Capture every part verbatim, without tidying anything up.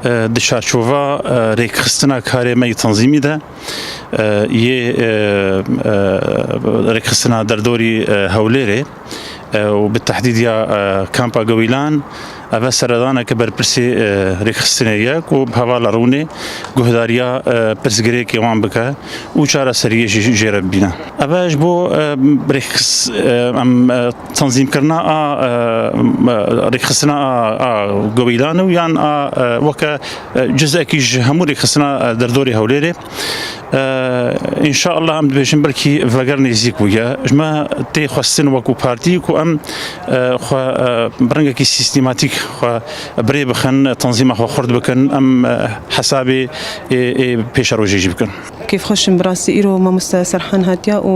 E, di çarçova, e, rêkxistina karê me yê tanzîmî de, e, yê, e, e, rêkxistina derdorî, e, Hewlêrê, e, û bi tehdîd ya, e, kampa Gewîlan, ev e seredaneke berpirsê, e, rêkxistinê ye ku bi hevala rûnê guhdariya, e, pirsgirêkê wan bike û çareseriyê jî jê re bibîne. Ev e ji bo, e, rêkxis-, e, em, e, tanzîmkirina a, e, e, rêkxistina a, a Gewîlan û yan a, e, weke, e, cizekî ji hemû rêkxistina, e, derdorê Hewlêrê. E, înşallah em dibêjin belkî veger nêzîk bûye. Ji me tê xwestin wekû partî ku em, e, xwe, e, bi rengekî sîstematîk xwe bi rê bixin, tanzîma xwe xurt bikin, em, e, hesabê ê, ê pêşerojê jî bikin. Kêfxweş im bi rastî îro mamoste Serhan hatiya û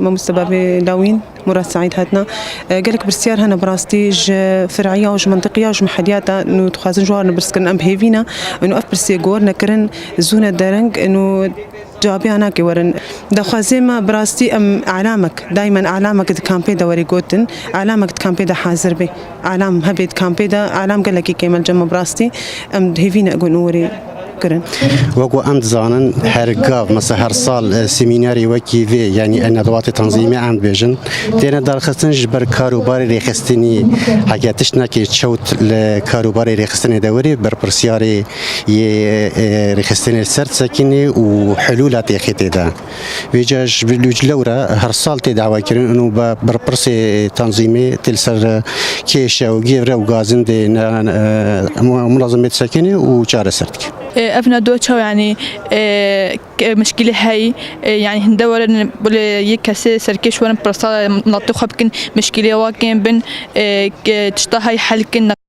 mamoste Babê Lawîn. Murat Seîd hatina. E, gelek pirsyar hene bi rastî ji fer'iya û ji mentiqiya û ji mehediyata nû dixwazin ji wan re pirs kirin. Em bi hêvî ne û ev pirsê ku werine kirin zû ne dereng û cewabê nake werin. Daxwazê me bi rastî em alamek, daymen alamek di kampê de were gotin, alamek di kampê de hazir bê. Alam hebe di kampê de, alam gelekî kêm e li cem me bi rastî. Em bi hêvî ne ku nû were kirin. Wek ku em dizanin, her gav, mesela her sal, e, semînerê wekî vê, yanî e nedewatê tanzîmê em dibêjin, têne darxistin ji ber kar û barê rêxistinî, heke tişt neke çewt li kar û barê rêxistinê de werê, berpirsiyarê yê, e, rêxistinê ser disekinê û hilûla têxê tê de. Vêca ji bi lewra her sal tê dawekirin û bi berpirsê tanzîmê tê li ser kêşe û gêvre û gazindê ne, e, mu-, munazemê disekinê û çareser dike. E, ev nedo çaw, yanî, e, ke-, mişkîlê heyî, e, yanî hinde werin, bilê yek kesê serkêş werin pirsa miletê xwe bikin, mişkîlê wa kêm bin, e, ke-, tişta heyî hel kin.